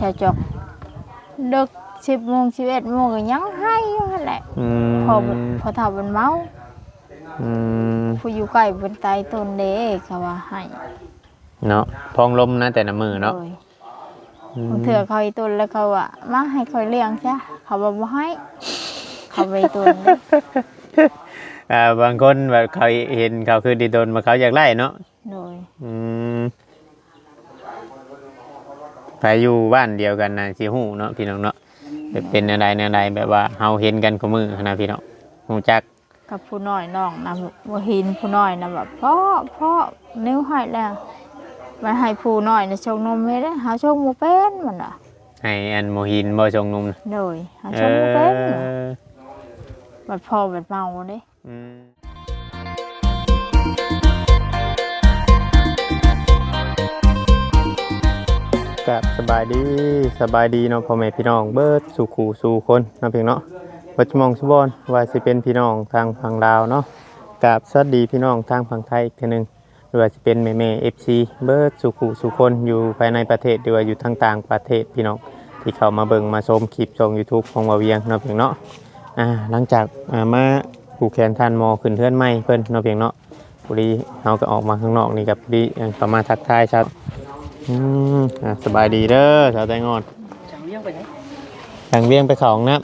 ຊາວຈອກ ເດິກສິບໂມງ ສິບເອັດໂມງກໍຍັງໄຫ້ຢູ່ຫັ້ນແຫຼະ. ອືມ ພໍ່ ພໍ່ເຖົ້າເພິ່ນເມົາ. ອືມ ຜູ້ຢູ່ໃກ້ເພິ່ນຕາຍຕົນເດ້ ເຂົາວ່າໄຫ້ເນາະ. ພອງລົມນະແຕ່ລະມື້ເນາະ. ໂດຍ ອືມ ບາງເທື່ອເຂົາອີຕົນແລ້ວເຂົາວ່າ ມາໃຫ້ຂ້ອຍລ້ຽງຊະ ເຂົາວ່າບໍ່ໃຫ້ ເຂົາໄປອີຕົນເດ້. ອ່າ ບາງຄົນແບບເຂົາເຫັນເຂົາຄືອີຕົນ ວ່າເຂົາຢາກໄດ້ເນາະ. ໂດຍ ອືມ ໃຜຢູ່ບ້ານດຽວກັນນະຊິຮູ້ເນາະ ພີ່ນ້ອງເນາະ. ແມ່ນ ເປັນແນວໃດແນວໃດ ແບບວ່າເຮົາເຫັນກັນຄູ່ມື້ຫັ້ນນະ ພີ່ນ້ອງ ຮູ້ຈັກ. ກັບຜູ້ນ້ອຍນ້ອງນະ ບໍ່ເຫັນຜູ້ນ້ອຍນະ ແບບເພາະ ເພາະ ນິ້ວໃຫ້ແລ້ວ ໄວ້ໃຫ້ຜູ້ນ້ອຍນະຊົງນົມໃຫ້ເດ້ ເຮົາຊົງບໍ່ເປັນ ມັນວ່າ. ໃຫ້ອັນໝໍຫີນບໍ່ຊົງນົມນະ? ໂດຍ ເຮົາຊົງບໍ່ເປັນ. ເອີ ບັດພໍ່ບັດເມົາເດ້. ອືມ ກາບສະບາຍດີ ສະບາຍດີເນາະ ພໍ່ແມ່ພີ່ນ້ອງເບິດສູ່ຄູ່ສູ່ຄົນເນາະ ພີ່ນ້ອງເນາະ ເບິດໝ່ອງສູ່ບ່ອນ ວ່າຊິເປັນພີ່ນ້ອງທາງຝັ່ງລາວເນາະ. ກາບສະຫວັດດີພີ່ນ້ອງທາງຝັ່ງໄທອີກເທື່ອໜຶ່ງ ຫຼືວ່າຊິເປັນແມ່ໆ ເອັຟຊີ ເບິດສູ່ຄູ່ສູ່ຄົນ ຢູ່ພາຍໃນປະເທດ ຫຼືວ່າຢູ່ທາງຕ່າງປະເທດ ພີ່ນ້ອງທີ່ເຂົ້າມາເບິ່ງມາຊົມຄລິບຊ່ອງ YouTube ຂອງບ່າວວຽງເນາະ ພີ່ນ້ອງເນາະ. ອ່າ ຫຼັງຈາກ ອ່າ ມາຜູກແຂນທ່ານໝໍຂຶ້ນເຮືອນໃໝ່ເພິ່ນເນາະ ພີ່ນ້ອງເນາະ. ພໍດີເຮົາກໍອອກມາຂ້າງນອກນີ້ກໍພໍດີ ເຂົ້າມາທັກທາຍຊາວ ອືມ ອ່າ ສະບາຍດີເດີສາວແຕງອ່ອນ. ຊ່າງວຽງໄປໃສ? ຊ່າງວຽງໄປເຂົ້າຫ້ອງນ້ຳ.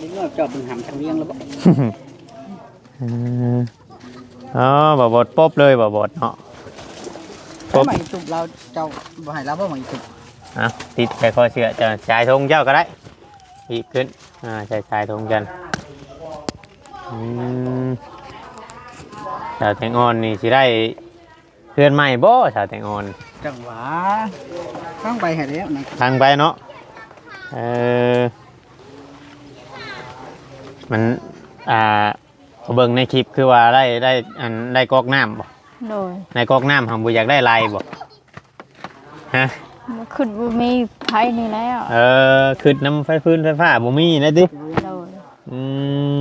ເດັກນ້ອຍເຈົ້າເພິ່ນຫຳຊ່າງວຽງແລ້ວບໍ່? ເອີ ອໍ ບ່າວບົດປົບເລີຍ ບ່າວບົດເນາະ ປົບ. ໝາກອີຕຸບລາວ ເຈົ້າບໍ່ໃຫ້ລາວບໍ່ ໝາກອີຕຸບ? ເອົາ ຕິດໃສ່ຄໍເສື້ອເຈົ້າ ສາຍຖົງເຈົ້າກໍໄດ້. ຮີບຂຶ້ນ ອ່າ ໃສ່ສາຍຖົງກັນ. ອືມ ສາວແຕງອ່ອນນີ້ຊິໄດ້ເຮືອນໃໝ່ບໍ່ ສາວແຕງອ່ອນ? ຈັ່ງຫວາ ທາງໄປໃຫ້ແລ້ວນະ ທາງໄປເນາະ. ເອີ ມັນ ອ່າ ເບິ່ງໃນຄລິບຄືວ່າໄດ້ ໄດ້ ອັນ ໄດ້ກອກນ້ຳບໍ່? ໂດຍ ໄດ້ກອກນ້ຳ ຫາບໍ່ຢາກໄດ້ໄລ່ບໍ່? ຮະ? ຄືບໍ່ມີໄຟນີ້ແລ້ວ. ເອີ ຄືນຳໄຟຟືນໄຟຟ້າບໍ່ມີແລ້ວຕິ? ໂດຍ ອື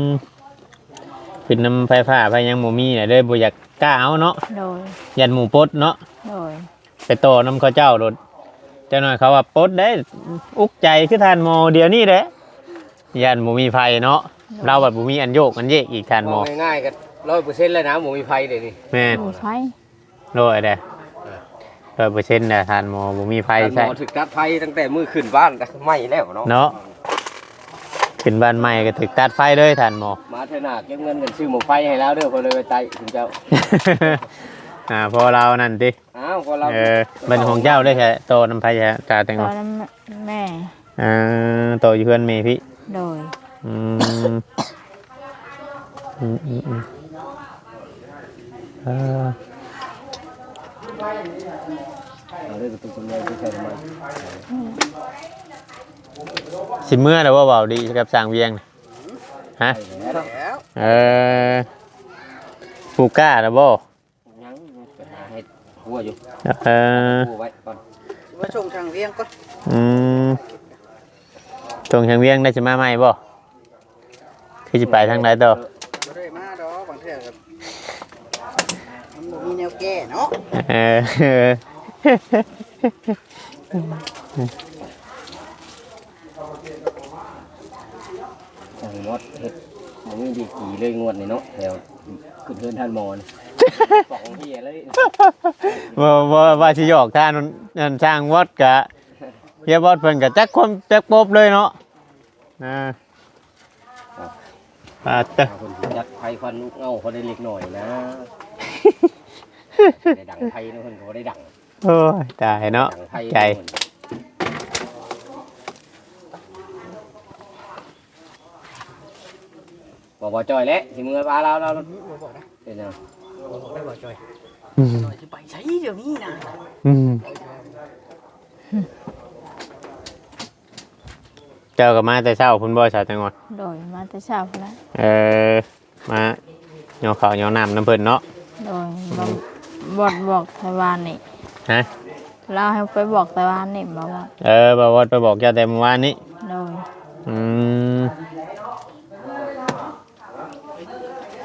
ມ ຄືນຳໄຟຟ້າໄຟຫຍັງບໍ່ມີແລ້ວ ເລີຍບໍ່ຢາກກ້າເອົາເນາະ. ໂດຍ ຢ້ານໝູ່ປົດເນາະ. ໂດຍ ໄປຕໍ່ນຳເຂົາເຈົ້າໂລດ ຈັກໜ້ອຍເຂົາວ່າປົດໄດ້ ອຸກໃຈຄືທ່ານໝໍດຽວນີ້ແຫຼະ ຢ້ານບໍ່ມີໄຟເນາະ. ໂດຍ ລາວບັດບໍ່ມີອັນໂຍກອັນເຍກອີກ ທ່ານໝໍ. ເວົ້າງ່າຍໆ ກໍຮ້ອຍເປີເຊັນແລ້ວນະ ບໍ່ມີໄຟດຽວນີ້. ແມ່ນ ບໍ່ມີໄຟ. ໂດຍເດ້ ເອີ ຮ້ອຍເປີເຊັນແລ້ວທ່ານໝໍ ບໍ່ມີໄຟໃຊ້. ທ່ານໝໍຖືກຕັດໄຟຕັ້ງແຕ່ມື້ຂຶ້ນບ້ານໃໝ່ແລ້ວເນາະ ເນາະ ຂຶ້ນບ້ານໃໝ່ກໍຖືກຕັດໄຟເລີຍທ່ານໝໍ. ມາເທື່ອໜ້າເກັບເງິນກັນຊື້ໝໍໄຟໃຫ້ລາວເດີ ເພິ່ນເລີຍໄປໄຕ້ຊຸມເຈົ້າ. ອ່າ ເພາະລາວນັ້ນຕິ? ອ້າວ ເພາະລາວ ເອີ ເປັນຂອງເຈົ້າເລີຍແທ້ ຕໍ່ນຳໄຟແທ້ ຕາແຕງອ່ອນ ຕໍ່ນຳແມ່. ອ່າ ຕໍ່ຢູ່ເຮືອນແມ່ພີ້. ໂດຍ ອືມ ອືມ ອືມ ອືມ ເອີ ເອົາເລີຍ ປະຕູຄົນເມືອງທີ່ໃສ່ນ້ຳມັນ. ອືມ ຊິເມືອແລ້ວບໍ່ ເວົ້າດີກັບຊ່າງວຽງ? ຮະ? ແລ້ວ ເອີ ປູກກ້າແລ້ວບໍ່? ຍັງ ໄປຫາເຮັດຄົວຢູ່. ເອີ ຄົວໄວ້ກ່ອນ ຊິມາສົ່ງຊ່າງວຽງກ່ອນ. ອືມ ສົ່ງຊ່າງວຽງໄດ້ຊິມາໃໝ່ບໍ່? ຄືຊິໄປທາງໃດຕໍ່? ບໍ່ໄດ້ມາດອກ ບາງເທື່ອກໍມັນບໍ່ມີແນວແກ້ເນາະ. ເອີ ຊ່າງວອດເຮັດບໍ່ມີດີກຣີເລີຍງວດນີ້ເນາະ ແຖວຂຶ້ນເຮືອນທ່ານໝໍນີ້ ປອງເຮຍເລີຍ. ບໍ່ ບໍ່ວ່າຊິຫຍອກທ່ານ ອັນ ຊ່າງວອດກະເຮຍວອດເພິ່ນກະຈັກຄວາມຈັກປົບເລີຍເນາະ. ອ່າ ອ່າ ປາດເຕີ ເພິ່ນຊິຈັດໄຟຄວັນລູກເຫງົາເຂົາໄດ້ເລັກນ້ອຍນະ ໄດ້ດັງໄຟນະ ເພິ່ນກໍບໍ່ໄດ້ດັງ. ໂອ້ຍ ຕາຍເນາະ ໃຈ ບອກບໍ່ຈ່ອຍແຫຼະ ຊິເມືອປາລາວ ລາວ ບໍ່ບອກນະ ເປັນຫຍັງ ບໍ່ບອກໄດ້ບໍ່ຈ່ອຍ. ອືມ ຈ່ອຍຊິໄປໃສດຽວນີ້ນະ. ອືມ ເຈົ້າກໍມາແຕ່ເຊົ້າພຸ້ນບໍ່ ສາວແຕງອ່ອນ? ໂດຍ ມາແຕ່ເຊົ້າພຸ້ນແຫຼະ. ເອີ ມາຍໍເຂົ້າຍໍນ້ຳນຳເພິ່ນເນາະ. ໂດຍ ອືມ ບອດບອກແຕ່ວານນີ້. ຮະ? ລາວໃຫ້ໄປບອກແຕ່ວານນີ້ ບອກວ່າ ເອີ ບ່າວອດໄປບອກເຈົ້າແຕ່ມື້ວານນີ້. ໂດຍ ອືມ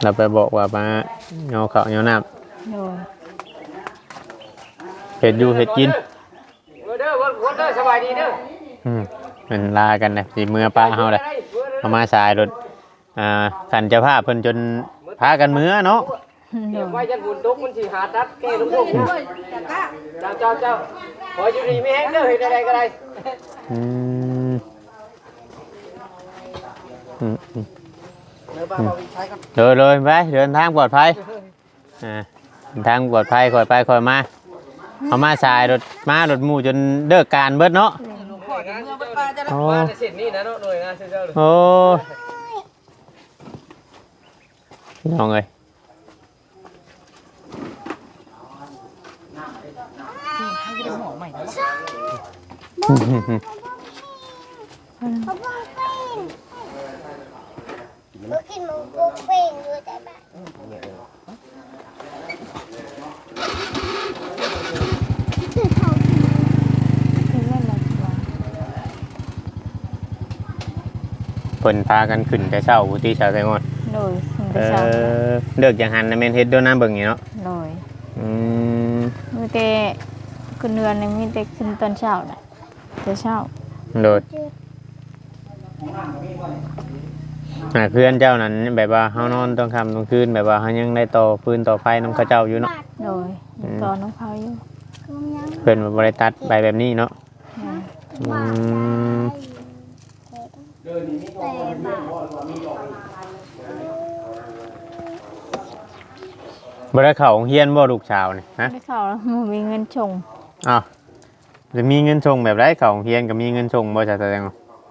ລາວໄປບອກວ່າມາຍໍເຂົ້າຍໍນ້ຳ. ໂດຍ ເຮັດຢູ່ເຮັດກິນ. ເດີ ສະບາຍດີເດີ ອືມ ເພິ່ນລາກັນນະ ຊິເມືອປະເຮົາເດີ ເຮົາມາສາຍລົດ ອ່າ ຄັນເຈົ້າພາບເພິ່ນຈົນພາກັນເມືອເນາະ ໂດຍ ໄວ້ຢ້ານຝົນຕົກມັນຊິຫາຕັດແກ້ລົງໆ ເຈົ້າ ເຈົ້າ ເຈົ້າ ຂໍຢູ່ດີມີແຮງເດີ ເຮັດແນວໃດກໍໄດ້ ອືມ ອືມ ອືມ ໂດຍ ໂດຍ ໄປ ເດີນທາງປອດໄພ ອ່າ ເດີນທາງປອດໄພ ຄ່ອຍໄປຄ່ອຍມາ ເຮົາມາສາຍລົດ ມາລົດໝູ່ຈົນເລີກການເບິດເນາະ ໂອ້ ໂອ້ ພີ່ນ້ອງເອີຍ ເພິ່ນພາກັນຂຶ້ນແຕ່ເຊົ້າພຸ້ນຕິ ສາວແຕງອ່ອນ? ໂດຍ ຂຶ້ນແຕ່ເຊົ້າ ເອີ ເລີກຢາກຫັນນະ ແມ່ນເຮັດໂດນນຳເບິ່ງນີ້ເນາະ? ໂດຍ ອືມ ມີແຕ່ຂຶ້ນເຮືອນນີ້ ມີແຕ່ຂຶ້ນຕອນເຊົ້ານະ ແຕ່ເຊົ້າ ໂດຍ ອ່າ ເຮືອນເຈົ້ານັ້ນ ແບບວ່າເຮົານອນຕອນຄ່ຳຕອນຄືນ ແບບວ່າເຮົາຍັງໄດ້ຕໍ່ຟືນຕໍ່ໄຟນຳເຂົາເຈົ້າຢູ່ເນາະ? ໂດຍ ອືມ ຕໍ່ນຳເຂົາຢູ່ ເພິ່ນບໍ່ໄດ້ຕັດໄປແບບນີ້ເນາະ? ອືມ ແຕ່ວ່າ ບໍ່ໄດ້ເຂົ້າໂຮງຮຽນບໍ່ລູກສາວນີ້ ຮະ? ບໍ່ໄດ້ເຂົ້າ ບໍ່ມີເງິນສົ່ງ ອ້າວ ຈະມີເງິນສົ່ງແບບໃດ? ເຂົ້າໂຮງຮຽນກໍມີເງິນສົ່ງບໍ່? ສາວແຕງ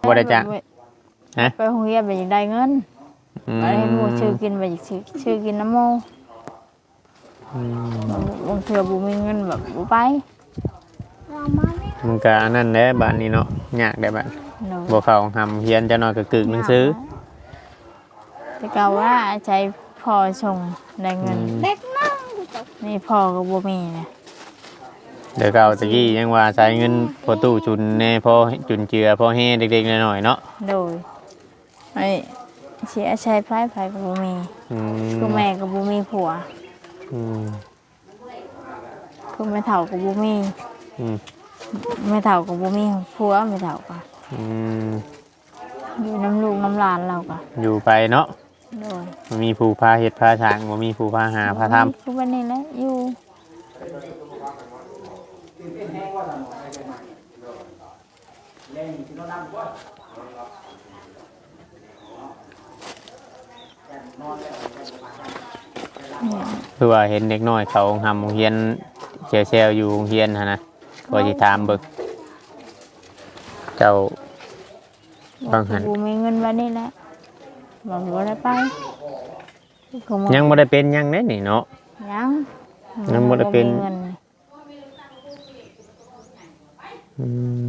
ບໍ່ໄດ້ຈ້າງ ຮະ? ໄປໂຮງຮຽນກໍຢາກໄດ້ເງິນ ອືມ ໄປໃຫ້ໝູ່ຊື້ກິນ ໄປຊື້ ຊື້ກິນນຳໝູ່ ອືມ ບາງເທື່ອບໍ່ມີເງິນແບບບໍ່ໄປ ມັນກະອັນນັ້ນແຫຼະບາດນີ້ເນາະ ຍາກແຫຼະບາດ ໂດຍ ບໍ່ເຂົ້າໂຮງຮຽນ ຈັກໜ້ອຍກໍກຶກໜັງສື ແຕ່ເກົ່າວ່າອາໄສພໍ່ສົ່ງໄດ້ເງິນ ອືມ ນີ້ພໍ່ກໍບໍ່ມີນະ ແຕ່ເກົ່າຕະກີ້ຍັງວ່າອາໄສເງິນພໍ່ຕູ້ຊຸນແດ່ ພໍຈຸນເຈືອພໍແຮ່ເລັກໆນ້ອຍໆເນາະ ໂດຍ ໄອ້ ຊິອາໄສໃຜ ໃຜກໍບໍ່ມີ ອືມ ຄືແມ່ກໍບໍ່ມີຜົວ ອືມ ຄືແມ່ເຖົ້າກໍບໍ່ມີ ອືມ ແມ່ເຖົ້າກໍບໍ່ມີຜົວ ແມ່ເຖົ້າກໍ ອືມ ຢູ່ນຳລູກນຳຫຼານລາວກໍ ຢູ່ໄປເນາະ ໂດຍ ບໍ່ມີຜູ້ພາເຮັດພາສ້າງ ບໍ່ມີຜູ້ພາຫາພາທຳ ຄືແບບນີ້ແຫຼະຢູ່ ຄືວ່າເຫັນເດັກນ້ອຍເຂົາຮ່ຳໂຮງຮຽນແຊວໆຢູ່ໂຮງຮຽນຫັ້ນນະ ວ່າຊິຖາມເບິ່ງ ເຈົ້າ ວ່າ ບາງຫັ້ນ ບໍ່ມີເງິນ ວ່ານີ້ແຫຼະ ວ່າບໍ່ໄດ້ໄປ ຍັງບໍ່ໄດ້ເປັນຫຍັງເດ້ນີ້ເນາະ ຍັງ ຍັງບໍ່ໄດ້ເປັນ ບໍ່ມີເງິນ ອືມ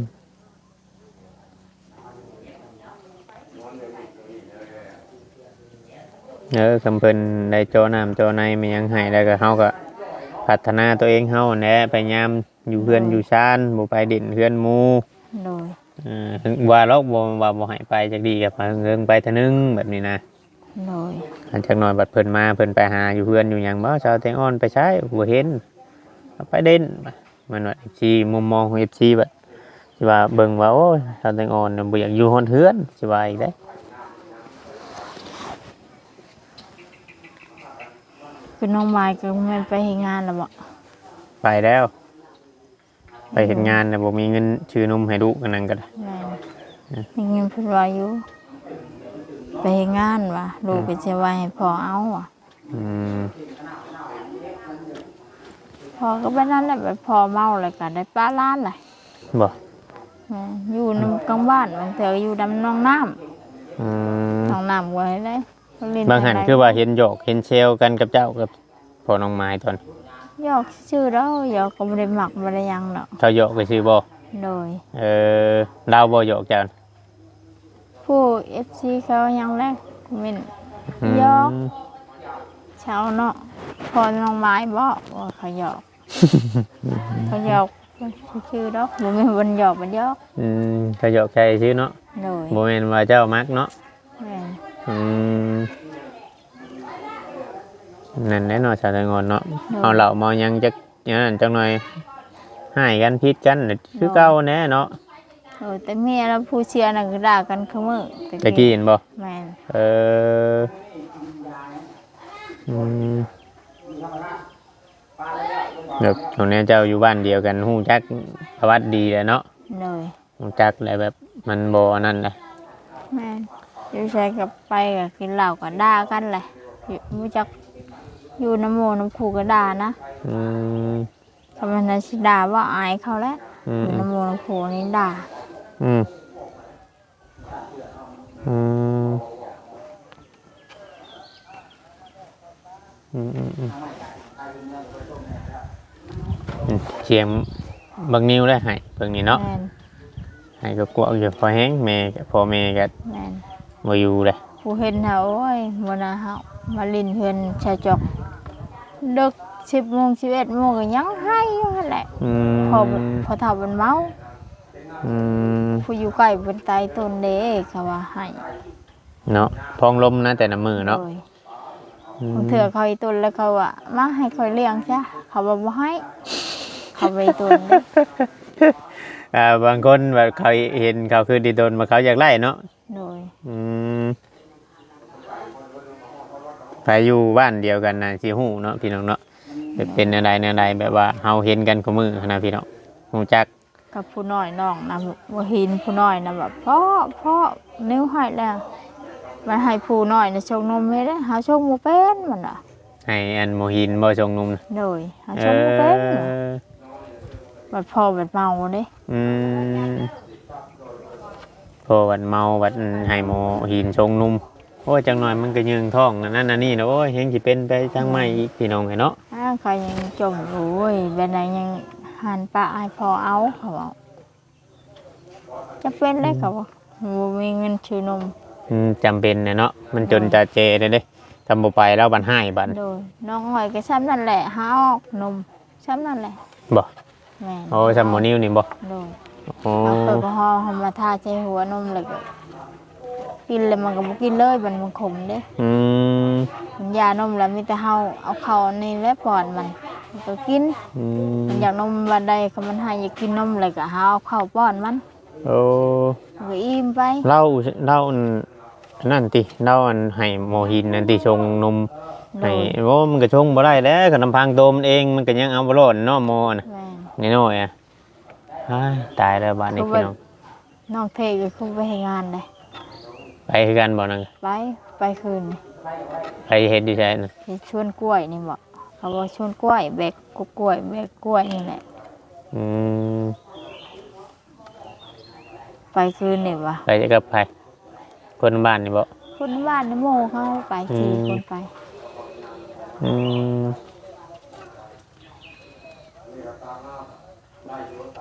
ເອີ ຄັນເພິ່ນໄດ້ເຈາະນ້ຳເຈາະໃນແມ່ນຫຍັງໃຫ້ ແລ້ວກໍເຮົາກໍພັດທະນາຕົວເອງເຮົາຫັ້ນແຫຼະ ພະຍາຍາມຢູ່ເຮືອນ ໂດຍ ຢູ່ຊານ ບໍ່ໄປຫຼິ້ນເຮືອນໝູ່ ໂດຍ ເອີ ວ່າລອກ ບໍ່ ວ່າບໍ່ໃຫ້ໄປຈັກດີ ກໍພາເຮືອນໄປເທື່ອໜຶ່ງ ແບບນີ້ນະ. ໂດຍ ອັນຈັກໜ້ອຍບັດເພິ່ນມາ ເພິ່ນໄປຫາຢູ່ເຮືອນຢູ່ຫຍັງບໍ່? ສາວແຕງອ່ອນໄປໃສ? ບໍ່ເຫັນ ໄປຫຼິ້ນ. ແມ່ນວ່າເອັຟຊີ ມຸມມອງຂອງເອັຟຊີ ບັດຊິວ່າເບິ່ງວ່າ ໂອ້ຍ ສາວແຕງອ່ອນບໍ່ຢາກຢູ່ຮອດເຮືອນ ຊິວ່າອີກເດ້. ຄືນ້ອງມາຍກໍແມ່ນໄປເຮັດງານແລ້ວບໍ່? ໄປແລ້ວ. ໄປເຮັດງານແລ້ວບໍ່ມີເງິນຊື້ນົມໃຫ້ລູກ ອັນນັ້ນກໍໄດ້. ແມ່ນ ໄດ້ຍິນເພິ່ນວ່າຢູ່ ໄປເຮັດງານວ່າ ລູກກໍຊິໄວ້ໃຫ້ພໍ່ເອົາວ່າ. ອືມ ພໍ່ກໍໄປນັ້ນແຫຼະ ໄປພໍ່ເມົາແລ້ວກໍໄດ້ປະຫຼານແຫຼະ. ບໍ່? ແມ່ນ ຢູ່ນຳກາງບ້ານ ບາງເທື່ອກໍຢູ່ນຳໜອງນ້ຳ. ອືມ ໜອງນ້ຳກໍໃຫ້ໄດ້ ບາງຫັ້ນຄືວ່າເຫັນຫຍອກເຫັນແຊວກັນກັບເຈົ້າກັບພໍ່ນ້ອງມາຍຕອນ ຫຍອກຊື່ໆດອກ ຫຍອກກໍບໍ່ໄດ້ມັກບໍ່ໄດ້ຫຍັງດອກ. ເຂົາຫຍອກຊື່ໆບໍ່? ໂດຍ. ເອີ ລາວບໍ່ຫຍອກເຈົ້າ? ຜູ້ເອັຟຊີເຂົາຫຍັງແຫຼະ ຄອມເມັນ ອືມ ຫຍອກ ເຊົາເນາະ ພໍ່ນ້ອງມາຍບໍ່ ວ່າເຂົາຫຍອກ ເຂົາຫຍອກຊື່ໆດອກ ບໍ່ແມ່ນເພິ່ນຫຍອກ ເພິ່ນຫຍອກ. ອືມ ເຂົາຫຍອກໃສ່ຊື່ເນາະ. ໂດຍ. ບໍ່ແມ່ນວ່າເຈົ້າມັກເນາະ. ແມ່ນ. ອືມ ນັ້ນແຫຼະເນາະ ສາວແຕງອ່ອນເນາະ. ໂດຍ. ເອົາເຫຼົ້າເມົາຫຍັງຈັກ ອັນນັ້ນຈັກໜ່ອຍ ຮ້າຍກັນຜິດກັນຄືເກົ່າແນ່ເນາະ. ໂດຍ ແຕ່ເມຍລາວຜູ້ເສຍນັ້ນກໍດ່າກັນຄືມື້ ແຕ່ ແຕ່ ກີ້ ກີ້ເຫັນບໍ່? ແມ່ນ ເອີ ອືມ ແບບ ໂຕແນວເຈົ້າຢູ່ບ້ານດຽວກັນ ຮູ້ຈັກປະຫວັດດີແຫຼະເນາະ. ໂດຍ ຮູ້ຈັກແລ້ວແບບມັນບໍ່ອັນນັ້ນນະ. ແມ່ນ ຢູ່ໃສກໍໄປ ກໍກິນເຫຼົ້າກໍດ່າກັນແຫຼະ ຢູ່ ບໍ່ຈັກຢູ່ນຳໝູ່ນຳຄູ່ກໍດ່ານະ. ອືມ ກໍມັນຊິດ່າ ເວົ້າອາຍເຂົາແຫຼະ. ອືມ ຢູ່ນຳໝູ່ນຳຄູ່ນີ້ດ່າ. ອືມ ອືມ ອືມ ອືມ ອືມ ອືມ ສຽງບັກນິວໄດ້ໃຫ້ເບິ່ງນີ້ເນາະ. ແມ່ນ ໃຫ້ກໍກວກຢູ່ ພໍແຮງ ແມ່ ພໍ່ແມ່ກໍ ແມ່ນ ບໍ່ຢູ່ເດ້. ຜູ້ເຫັນຫາ ໂອ້ຍ ມື້ນະເຮົາມາຫຼິ້ນເຮືອນຊາວຈອກ ດຶກສິບໂມງ ສິບເອັດໂມງກໍຍັງໄຫ້ຢູ່ຫັ້ນແຫຼະ. ອືມ ພໍ່ ພໍ່ເຖົ້າເພິ່ນເມົາ. ອືມ ຜູ້ຢູ່ໃກ້ເພິ່ນຕາຍຕົນເດ້ ເຂົາວ່າໄຫ້ເນາະ ພອງລົມນະ ແຕ່ລະມື້ເນາະ. ໂດຍ ອືມ ບາງເທື່ອເຂົາອີຕົນແລ້ວເຂົາວ່າ ມາໃຫ້ຂ້ອຍລ້ຽງຊະ ເຂົາວ່າບໍ່ໃຫ້ ເຂົາໄປອີຕົນເດ້. ອ່າ ບາງຄົນແບບເຂົາເຫັນເຂົາຄືອີຕົນ ວ່າເຂົາຢາກໄດ້ເນາະ. ໂດຍ ອືມ ໃຜຢູ່ບ້ານດຽວກັນນະຊິຮູ້ເນາະ ພີ່ນ້ອງເນາະ ແບບເປັນແນວໃດແນວໃດ ແບບວ່າເຮົາເຫັນກັນຄູ່ມື້ຫັ້ນນະ ພີ່ນ້ອງ ຮູ້ຈັກ. ກັບຜູ້ນ້ອຍນ້ອງນະ ບໍ່ເຫັນຜູ້ນ້ອຍນະ ແບບເພາະ ເພາະ ນິ້ວໃຫ້ແລ້ວ ມັນໃຫ້ຜູ້ນ້ອຍນະຊົງນົມໃຫ້ເດ້ ເຮົາຊົງບໍ່ເປັນ ມັນວ່າ. ໃຫ້ອັນໝໍຫີນບໍ່ຊົງນົມນະ? ໂດຍ ເຮົາຊົງບໍ່ເປັນ. ເອີ ບັດພໍ່ບັດເມົາເດ້. ອືມ ພໍ່ບັດເມົາ ບັດໃຫ້ໝໍຫີນຊົງນົມ. ໂອ້ຍ ຈັກໜ້ອຍມັນກໍຍືງທ້ອງ ອັນນັ້ນອັນນີ້ນະ. ໂອ້ຍ ແຮງຊິເປັນໄປທາງໃໝ່ອີກ ພີ່ນ້ອງເອີຍເນາະ. ອ້າວ ຂ້ອຍຍັງຈົ່ມຢູ່. ໂອ້ຍ ແບບໃດຍັງຫັນປະໃຫ້ພໍ່ເອົາ ເຂົາເວົ້າ. ຈຳເປັນເດ້ ອືມ ເຂົາວ່າ ບໍ່ມີເງິນຊື້ນົມ. ອືມ ຈຳເປັນແຫຼະເນາະ ມັນຈົນຈາເຈເດ້ ໂດຍ ຄັນບໍ່ໄປລາວບັດຮ້າຍບັດ. ໂດຍ ນ້ອງອ້ອຍກໍຊ່ຳນັ້ນແຫຼະ ຫາອອກນົມຊ່ຳນັ້ນແຫຼະ. ບໍ່? ແມ່ນ. ໂອ້ ຊ່ຳໝໍນິວນີ້ບໍ່? ໂດຍ. ໂອ້ ເອົາແອລກໍຮໍເອົາມາທາໃສ່ຫົວນົມ ແລ້ວກໍກິນ ແລ້ວມັນກໍບໍ່ກິນເລີຍ ມັນ ມັນຂົມເດ້. ອືມ ມັນຢານົມ ແລ້ວມີແຕ່ເຮົາເອົາເຂົ້າອັນນີ້ແຫຼະປ້ອນມັນ ມັນກໍກິນ. ອືມ ມັນຢາກນົມວັນໃດ ຄັນມັນໃຫ້ຢາກກິນນົມ ແລ້ວກໍເຮົາເອົາເຂົ້າປ້ອນມັນ. ໂອ້ ມັນກໍອີ່ມໄປ. ລາວ ລາວອັນນັ້ນຕິ ລາວອັນໃຫ້ໝໍຫີນນັ້ນຕິ ຊົງນົມໃຫ້. ໂດຍ. ໂອ້ ມັນກໍຊົງບໍ່ໄດ້ແຫຼະ ຄັນລຳພັງໂຕມັນເອງ ມັນກໍຍັງເອົາບໍ່ລອດເນາະ ໝໍນະ. ແມ່ນ. ນ້ອຍໆອະ. ອ້າຍ ຕາຍແລ້ວບາດນີ້ ຄືວ່າ ພີ່ນ້ອງ ນ້ອງເທກໍຄືໄປເຮັດງານເດ້. ໄປຄືກັນບໍ່ນາງ? ໄປ ໄປຄືນນີ້. ໄປເຮັດຢູ່ໃສນະ? ເຮັດສວນກ້ວຍນີ້ບໍ? ເຂົາວ່າສວນກ້ວຍ ແບກກົກກ້ວຍ ແບກກ້ວຍນີ້ແຫຼະ. ອືມ ໄປຄືນນີ້ຫວາ? ໄປກັບໃຜ? ຄົນໃນບ້ານນີ້ບໍ? ຄົນໃນບ້ານນີ້ ໝູ່ເຮົາໄປ ອືມ ສີ່ຄົນໄປ. ອືມ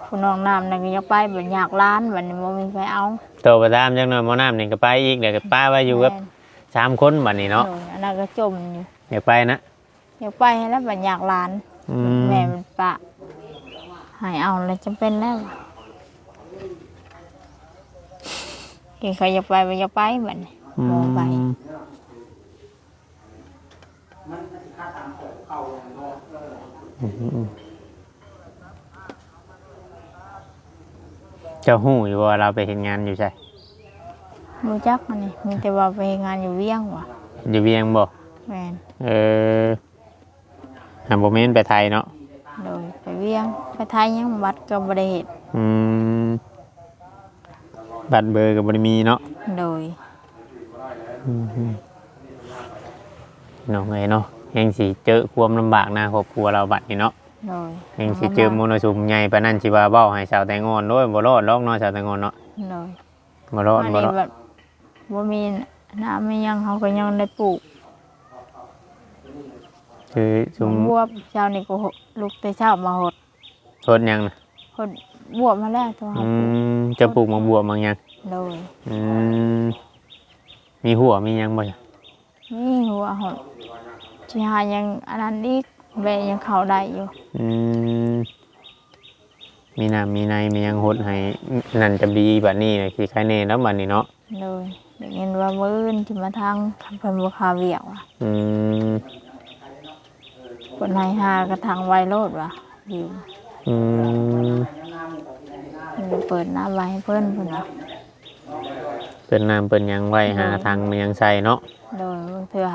ຜູ້ນ້ອງນ້ຳນັ້ນກໍຢາກໄປ ບັດຍາກຫຼານ ບັດນີ້ບໍ່ມີໃຜເອົາ. ໂທໄປຖາມຈັກໜ້ອຍ ໝໍນ້ຳນີ້ກໍໄປອີກ ແລ້ວກໍປະໄວ້ຢູ່ກັບ ແມ່ນ ສາມຄົນບັດນີ້ເນາະ. ໂດຍ ອັນນັ້ນກໍຈົ່ມຢູ່ ຢາກໄປນະ. ຢາກໄປຫັ້ນແຫຼະ ບັດຍາກຫຼານ. ອືມ ແມ່ມັນປະໃຫ້ເອົາແລ້ວ ຈຳເປັນແລ້ວ. ກິນເຂົ້າຢາກໄປ ບໍ່ຢາກໄປບັດນີ້. ອືມ ບໍ່ໄປ. ອືມ ເຈົ້າຮູ້ຢູ່ບໍ່ວ່າລາວໄປເຮັດງານຢູ່ໃສ? ບໍ່ຈັກອັນນີ້ ມີແຕ່ວ່າໄປເຮັດງານຢູ່ວຽງຫວາ. ຢູ່ວຽງບໍ່? ແມ່ນ. ເອີ ຫາ ບໍ່ແມ່ນໄປໄທເນາະ? ໂດຍ ໄປວຽງ ໄປໄທຍັງບັດກໍບໍ່ໄດ້ເຮັດ. ອືມ ບັດເບີກໍບໍ່ໄດ້ມີເນາະ? ໂດຍ. ອືມ ພີ່ນ້ອງເອີຍເນາະ ແຮ່ງຊິເຈີຄວາມລຳບາກໃນຄອບຄົວລາວບັດນີ້ເນາະ. ໂດຍ. ແຮ່ງຊິເຈີ ແມ່ນ ມໍລະສຸມໃຫຍ່ປານນັ້ນ ຊິວ່າເວົ້າໃຫ້ສາວແຕງອ່ອນໂດຍ ບໍ່ລອດດອກເນາະ ສາວແຕງອ່ອນເນາະ. ໂດຍ. ບໍ່ລອດ ບໍ່ລອດ. ບໍ່ມີນ້ຳມີຫຍັງ ເຮົາກໍຍັງໄດ້ປູກ. ຄືຊຸມ ບວບ ເຊົ້ານີ້ກໍ ລຸກແຕ່ເຊົ້າມາຫົດ. ຫົດຫຍັງນະ? ຫົດບວບຫັ້ນແຫຼະ ຕົວເຮົາ ອືມ ປູກ. ເຈົ້າປູກໝາກບວບໝາກຫຍັງ? ໂດຍ. ອືມ ມີຫົວມີຫຍັງບໍ່? ມີຫົວຫົດ ຊິຫາຫຍັງອັນນັ້ນອີກ ແບະຫຍັງເຂົ້າໄດ້ຢູ່. ອືມ ມີນ້ຳມີໃນ ມີຫຍັງຫົດໃຫ້ນັ້ນຈະດີ ບາດນີ້ນະ ຊິໄຄແນ່ແລ້ວບາດນີ້ເນາະ. ໂດຍ. ໄດ້ຍິນວ່າມື້ອື່ນຊິມາທາງ ຄັນເພິ່ນບໍ່ຄາວຽກວ່າ. ອືມ ເພິ່ນໃຫ້ຫາກະຖາງໄວ້ໂລດວ່າ. ຢູ່ ອືມ ເພິ່ນເປີດນ້ຳໄວ້ໃຫ້ເພິ່ນ ເພິ່ນວ່າ ເປີດນ້ຳເປີດຫຍັງໄວ້ ໂດຍ ຫາຖັງມາຫຍັງໃສ່ເນາະ. ໂດຍ ບາງເທື່ອ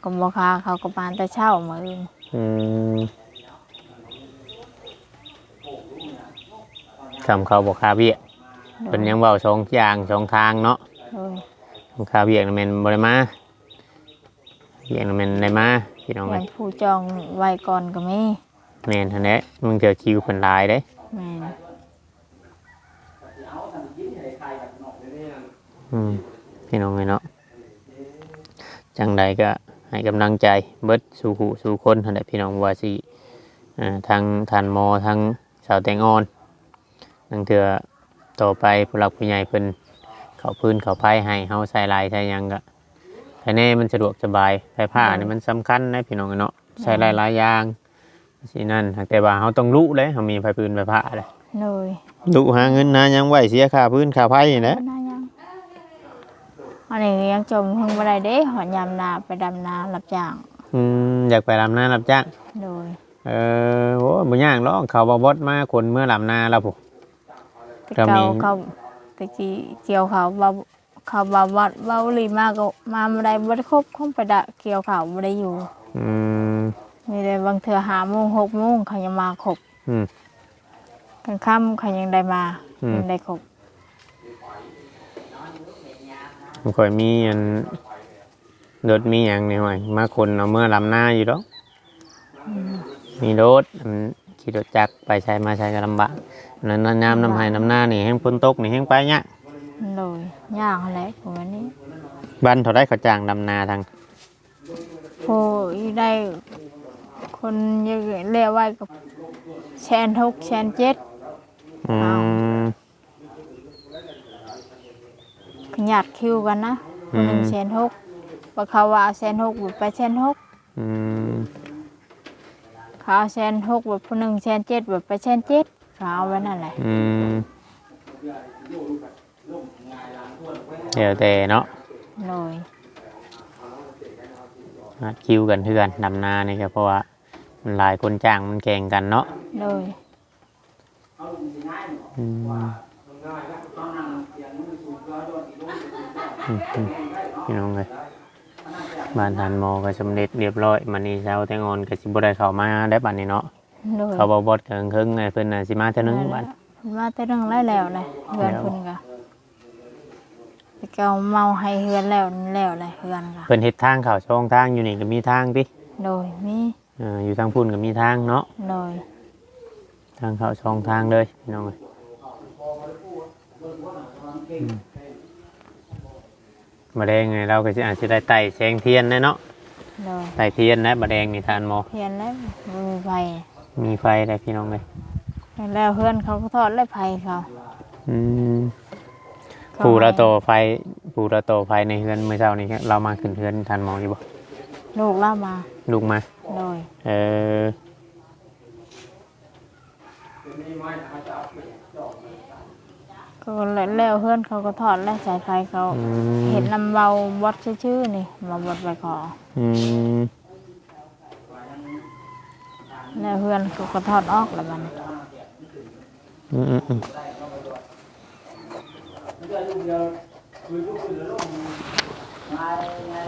ກໍບໍ່ຄາ ເຂົາກໍມາແຕ່ເຊົ້າມື້ອື່ນ. ອືມ ຄ່ຳເຂົາບໍ່ຄາວຽກ ໂດຍ ເພິ່ນຍັງເວົ້າສອງຢ່າງສອງທາງເນາະ. ໂດຍ ຄາວຽກນັ້ນແມ່ນບໍ່ໄດ້ມາ ວຽກນັ້ນແມ່ນໄດ້ມາ ພີ່ນ້ອງເອີຍ ຜູ້ຈອງໄວ້ກ່ອນກໍມີ. ແມ່ນຫັ້ນແຫຼະ ບາງເທື່ອຄິວເພິ່ນຫຼາຍເດ້. ແມ່ນ ອືມ ພີ່ນ້ອງເອີຍເນາະ ຈັ່ງໃດກໍໃຫ້ກຳລັງໃຈເບິດສູ່ຜູ້ສູ່ຄົນຫັ້ນແຫຼະ ພີ່ນ້ອງ ບໍ່ວ່າຊິ ເອີ ທັງທ່ານໝໍ ທັງສາວແຕງອ່ອນ ລາງເທື່ອຕໍ່ໄປຜູ້ຫຼັກຜູ້ໃຫຍ່ເພິ່ນເຂົ້າຟືນເຂົ້າໄຟໃຫ້ເຮົາໃຊ້ຫຼາຍໃຊ້ຫຍັງກະ ພາຍໃນມັນສະດວກສະບາຍ. ໄຟຟ້ານີ້ມັນສຳຄັນນະ ພີ່ນ້ອງເນາະ ໃຊ້ໄດ້ຫຼາຍຢ່າງ ແມ່ນ ຊິນັ້ນ ຫາກແຕ່ວ່າເຮົາຕ້ອງລຸແຫຼະ ເຮົາມີໄຟຟືນໄຟຟ້າແຫຼະ. ໂດຍ ລຸຫາເງິນຫາຫຍັງໄວ້ເສຍຄ່າຟືນຄ່າໄຟນີ້ແຫຼະ. ຫາຫຍັງ ອັນນີ້ຍັງຈົ່ມເພິ່ງບໍ່ໄດ້ເດ້ ຮອດຍາມນາ ໄປດຳນາຮັບຈ້າງ. ອືມ ຢາກໄປດຳນາຮັບຈ້າງ. ໂດຍ ເອີ ໂອ້ ບໍ່ຍາກດອກ ເຂົາບໍ່ບອດມາຄົນເມືອດຳນາແລ້ວພຸ້ນ. ແຕ່ເກົ່າເຂົາ ແຕ່ກີ້ກ່ຽວເຂົ້າ ເວົ້າ ເຂົາເວົ້າ ເວົ້າ ເວົ້າອີ່ຫຼີມາກໍມາບໍ່ໄດ້ ບໍ່ໄດ້ຄົບ ຄົງໄປດະກ່ຽວເຂົ້າບໍ່ໄດ້ຢູ່. ອືມ ມີແຕ່ບາງເທື່ອຫ້າໂມງ ຫົກໂມງ ເຂົາຍັງມາຄົບ. ອືມ ກາງຄ່ຳເຂົາຍັງໄດ້ມາ ອືມ ຍັງໄດ້ຄົບ. ບໍ່ຄ່ອຍມີອັນ ລົດມີຫຍັງນີ້ ຫ້ວຍ ມາຂົນເອົາເມືອດຳນາຢູ່ດອກ. ອືມ ມີລົດ ອັນ ຂີ່ລົດຈັກໄປໃສມາໃສກໍລຳບາກ. ນັ້ນ ຍາມນຳໄຮ່ນຳນານີ້ແຮງ ຝົນຕົກນີ້ແຮງໄປຍາກ. ໂດຍ ຍາກຫັ້ນແຫຼະ ພວກອັນນີ້. ວັນເທົ່າໃດເຂົາຈ້າງດຳນາທາງ? ໂອ້ຍ ໄດ້ຄົນຢາກແລ້ວໄວກໍແສນຫົກ ແສນເຈັດ. ອືມ ຂະຫຍັດຄິວກັນນະ ອືມ ຜູ້ໜຶ່ງແສນຫົກ ບັດເຂົາວ່າເອົາແສນຫົກ ບັດໄປແສນຫົກ. ອືມ ເຂົາເອົາແສນຫົກ ບັດຜູ້ໜຶ່ງແສນເຈັດ ບັດໄປແສນເຈັດ ເຂົາເອົາໄວ້ນັ້ນແຫຼະ. ອືມ ແລ້ວແຕ່ເນາະ. ໂດຍ ນັດຄິວກັນຄືກັນ ດຳນານີ້ກໍເພາະວ່າມັນຫຼາຍຄົນຈ້າງ ມັນແຂ່ງກັນເນາະ. ໂດຍ ອືມ ອືມ ອືມ ພີ່ນ້ອງເອີຍ ບ້ານທ່ານໝໍກໍສຳເລັດລຽບຮ້ອຍ. ບັດນີ້ຊາວແຕງອ່ອນກໍຊິບໍ່ໄດ້ເຂົ້າມາແລ້ວບັດນີ້ເນາະ. ໂດຍ ເຂົາບໍ່ບອດເຖິງເຄິ່ງ ເພິ່ນນ່າຊິມາເທື່ອໜຶ່ງບັດ. ມາເທື່ອໜຶ່ງແລ້ວແຫຼະ ເຮືອນເພິ່ນກໍ ແຕ່ເກົ່າເມົາໃຫ້ເຮືອນແລ້ວ ແລ້ວແຫຼະເຮືອນກໍ. ເພິ່ນເຮັດທາງເຂົ້າຊ່ອງທາງຢູ່ນີ້ກໍມີທາງຕິ? ໂດຍ ມີ. ເອີ ຢູ່ທາງພຸ້ນກໍມີທາງເນາະ. ໂດຍ ທາງເຂົ້າຊ່ອງທາງເລີຍ ພີ່ນ້ອງເອີຍ. ອືມ ບາດແດງນີ້ລາວກໍຊິ ອາດຊິໄດ້ໄຕ້ແສງທຽນແດ່ເນາະ. ໂດຍ ໄຕ້ທຽນແດ່ບາດແດງນີ້ທ່ານໝໍ. ທຽນແລ້ວ ບໍ່ມີໄຟ. ມີໄຟແລ້ວ ພີ່ນ້ອງເອີຍ. ແລ້ວເຮືອນເຂົາກໍທອດແລ້ວ ໄຟເຂົາ. ອືມ ຜູ້ລາວຕໍ່ໄຟ ຜູ້ລາວຕໍ່ໄຟໃນເຮືອນມື້ເຊົ້ານີ້ ລາວມາຂຶ້ນເຮືອນທ່ານໝໍຢູ່ບໍ່? ລູກລາວມາ. ລູກມາ? ໂດຍ ເອີ ກໍແລ້ວ ແລ້ວເຮືອນເຂົາກໍທອດແລ້ວ ສາຍໄຟເຂົາ. ອືມ ເຮັດນຳເວົ້າບອດຊື່ໆ ນີ້ ເວົ້າບອດໄປຂໍ. ອືມ ແລ້ວເຮືອນເຂົາກໍທອດອອກແລ້ວບັດນີ້. ອືມ ອືມ ອືມ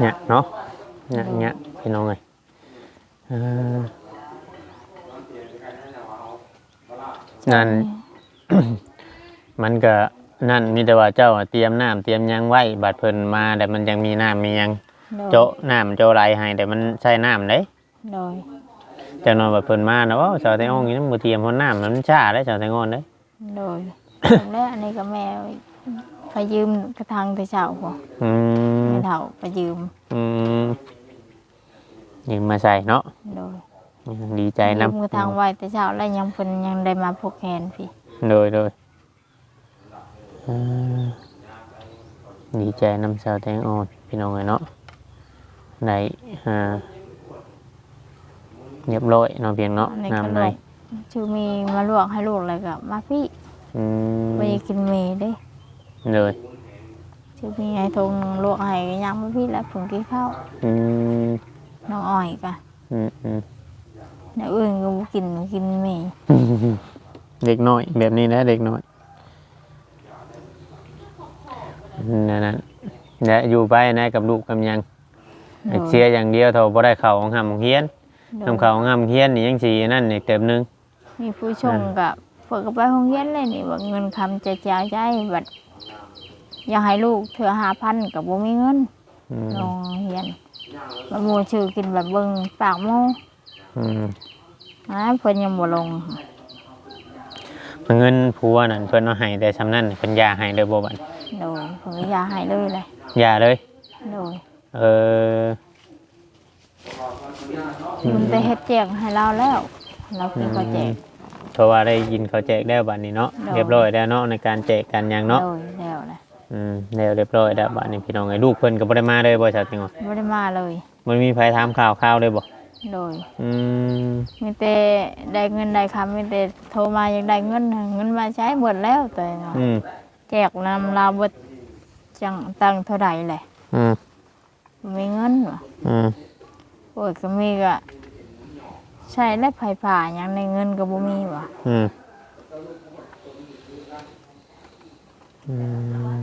ຍາກເນາະ ຍາກ ໂດຍ ຍາກ ພີ່ນ້ອງເອີຍ. ເອີ ນັ້ນ ມັນກະນັ້ນ ມີແຕ່ວ່າເຈົ້າຕຽມນ້ຳຕຽມຫຍັງໄວ້ ບັດເພິ່ນມາແລ້ວມັນຈັ່ງມີນ້ຳມີຫຍັງ ໂດຍ ເຈາະນ້ຳເຈາະໄຫຼໃຫ້ ແຕ່ມັນໃຊ້ນ້ຳເດ້. ໂດຍ ຈັກໜ້ອຍບັດເພິ່ນມານະ ໂອ້ ຊາວໄທອ່ອງຍັງບໍ່ຕຽມຮອດນ້ຳ ມັນຊ້າເດ້ ຊາວໄທອ່ອງເດ້. ໂດຍ ແລ້ວອັນນີ້ກໍແມ່ໄປຢືມກະຖັງແຕ່ເຊົ້າພຸ້ນ. ອືມ ແມ່ເຖົ້າໄປຢືມ. ອືມ ຢືມມາໃສ່ເນາະ. ໂດຍ ດີໃຈນຳ ຢືມກະຖັງໄວ້ແຕ່ເຊົ້າແລ້ວ ຍັງ ເພິ່ນຍັງໄດ້ມາຜູກແຂນພີ້. ໂດຍ ໂດຍ ເອີ ດີໃຈນຳຊາວແຕງອ່ອນ ພີ່ນ້ອງເອີຍເນາະ. ໄດ້ ອ່າ ຮຽບຮ້ອຍເນາະ ພຽງເນາະ ນ້ຳໃນ ຊື່ມີມາລວກໃຫ້ລູກ ແລ້ວກໍມາພີ້. ອືມ ບໍ່ໄດ້ກິນເມເດ້. ໂດຍ ຊື່ມີໃຫ້ຖົງໜຶ່ງລວກໃຫ້ ກໍຍ່າງມາພີ້ແລ້ວ ເພິ່ນກິນເຂົ້າ. ອືມ ນ້ອງອ້ອຍກໍ ອືມ ອືມ ແນວອື່ນກໍບໍ່ກິນ ກິນແມ່. ເດັກນ້ອຍແບບນີ້ແຫຼະ ເດັກນ້ອຍ ນັ້ນ ແລະຢູ່ໄປນະ ກັບລູກກັບຫຍັງ ໂດຍ ເສຍຢ່າງດຽວ ເທົ່າບໍ່ໄດ້ເຂົ້າໂຮງຮ່ຳໂຮງຮຽນ ໂດຍ ນຳເຂົ້າໂຮງຮ່ຳໂຮງຮຽນນີ້ ຍັງຊິອັນນັ້ນອີກເຕີບໜຶ່ງ. ມີຜູ້ຊົງ ອ່າ ກໍ ເພິ່ນກໍໄປໂຮງຮຽນແລ້ວນີ້ ວ່າເງິນຄຳຈະຈ່າຍໃຊ້ ບັດຢາກໃຫ້ລູກເທື່ອຫ້າພັນ ກໍບໍ່ມີເງິນ ອືມ ລົງຮຽນ ບັດໝູ່ຊື້ກິນ ບັດເບິ່ງປາກໝູ່ ອືມ ອ່າ ເພິ່ນຍັງບໍ່ລົງ. ເງິນຜົວນັ້ນ ເພິ່ນເອົາໃຫ້ແຕ່ຊ່ຳນັ້ນ ເພິ່ນຢ່າໃຫ້ເລີຍບໍ່ບັດ? ໂດຍ ເພິ່ນກໍຢ່າໃຫ້ເລີຍແຫຼະ ຢ່າເລີຍ. ໂດຍ ເອີ ອືມ ມັນໄປເຮັດແຈກໃຫ້ລາວແລ້ວ ລາວກິນເຂົ້າແຈກ ອືມ ເພາະວ່າໄດ້ກິນເຂົ້າແຈກແລ້ວບັດນີ້ເນາະ ໂດຍ ຮຽບຮ້ອຍແລ້ວເນາະ ໃນການແຈກການຫຍັງເນາະ. ໂດຍ ແລ້ວແຫຼະ ອືມ ແລ້ວຮຽບຮ້ອຍແລ້ວບັດນີ້ ພີ່ນ້ອງເອີຍ. ລູກເພິ່ນກໍບໍ່ໄດ້ມາເລີຍບໍ່ ສາວແຕງອ່ອນ? ບໍ່ໄດ້ມາເລີຍ ບໍ່ມີໃຜຖາມຂ່າວຄາວເລີຍບໍ່? ໂດຍ ອືມ ມີແຕ່ໄດ້ເງິນໄດ້ຄຳ ມີແຕ່ໂທມາຢາກໄດ້ເງິນ ເງິນມາໃຊ້ເບິດແລ້ວ ແຕ່ວ່າ ອືມ ແຈກນຳລາວເບິດ ຈັ່ງຕັ້ງເທົ່າໃດແຫຼະ ອືມ ບໍ່ມີເງິນວ່າ ອືມ ໂອ້ຍ ກໍມີກໍໃຊ້ແລ້ວ ໄຟຟ້າຫຍັງໃນເງິນກໍບໍ່ມີວ່າ ອືມ ອືມ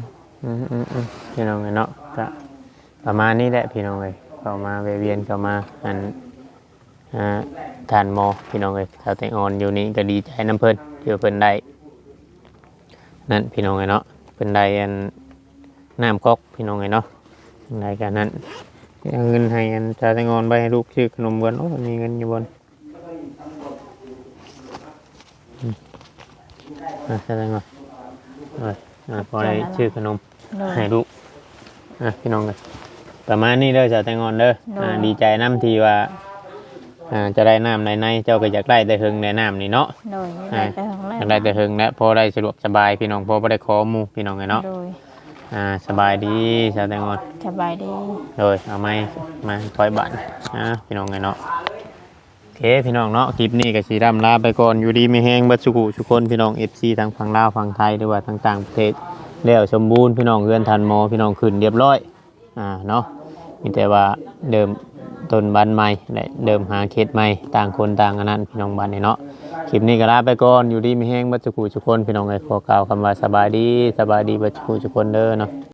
ອືມ ອືມ ອືມ ພີ່ນ້ອງເອີຍເນາະ ກະປະມານນີ້ແຫຼະ ພີ່ນ້ອງເອີຍ ເຂົ້າມາແວະວຽນເຂົ້າມາ ອັນ ອ່າ ທ່ານໝໍ ພີ່ນ້ອງເອີຍ ສາວແຕງອ່ອນຢູ່ນີ້ກໍດີໃຈນຳເພິ່ນ ທີ່ວ່າເພິ່ນໄດ້ ນັ້ນ ພີ່ນ້ອງເອີຍເນາະ ເພິ່ນໄດ້ອັນ ນ້ຳກອກ ພີ່ນ້ອງເອີຍເນາະ ຈັ່ງໃດກໍນັ້ນ ເອົາເງິນໃຫ້ອັນ ສາວແຕງອ່ອນໄວ້ໃຫ້ລູກຊື້ຂະໜົມກ່ອນ. ໂອ້ ມີເງິນຢູ່ບໍ່? ອືມ ອ່າ ສາວແຕງອ່ອນ ເອີ ອ່າ ພໍໄດ້ຊື້ຂະໜົມ ໂດຍ ໃຫ້ລູກ ອ່າ ພີ່ນ້ອງເອີຍ ປະມານນີ້ເດີ ສາວແຕງອ່ອນເດີ ໂດຍ ອ່າ ດີໃຈນຳທີ່ວ່າ ອ່າ ຈະໄດ້ນ້ຳໄດ້ໃນ ເຈົ້າກໍຢາກໄດ້ແຕ່ເຖິງແຫຼະ ນ້ຳນີ້ເນາະ. ໂດຍ ຢາກໄດ້ແຕ່ເຖິງແຫຼະ ອ່າ ຢາກໄດ້ແຕ່ເຖິງແຫຼະ ພໍໄດ້ສະດວກສະບາຍ ພີ່ນ້ອງ ພໍບໍ່ໄດ້ຂໍໝູ່ ພີ່ນ້ອງເອີຍເນາະ. ໂດຍ ອ່າ ສະບາຍດີ ສາວແຕງອ່ອນ ສະບາຍດີ. ໂດຍ ເອົາໄມ້ມາຄ່ອຍບາດ ອ່າ ພີ່ນ້ອງເອີຍເນາະ. ໂອເຄ ພີ່ນ້ອງເນາະ ຄລິບນີ້ກໍຊິລ່ຳລາໄປກ່ອນ ຢູ່ດີມີແຮງເບິດສູ່ຜູ້ສູ່ຄົນ ພີ່ນ້ອງ ເອັຟຊີ ທັງຝັ່ງລາວ ຝັ່ງໄທ ຫຼືວ່າທາງຕ່າງປະເທດ ແລ້ວສົມບູນ ພີ່ນ້ອງ ເຮືອນທ່ານໝໍ ພີ່ນ້ອງ ຂຶ້ນຮຽບຮ້ອຍ ອ່າ ເນາະ ມີແຕ່ວ່າເລີ່ມຕົ້ນວັນໃໝ່ ແລະ ເລີ່ມຫາເຂດໃໝ່ ຕ່າງຄົນຕ່າງອັນນັ້ນ ພີ່ນ້ອງ ບາດນີ້ເນາະ. ຄລິບນີ້ກໍລາໄປກ່ອນ ຢູ່ດີມີແຮງເບິດສູ່ຜູ້ສູ່ຄົນ ພີ່ນ້ອງເອີຍ ຂໍກ່າວຄຳວ່າສະບາຍດີ ສະບາຍດີເບິດສູ່ຜູ້ສູ່ຄົນເດີເນາະ.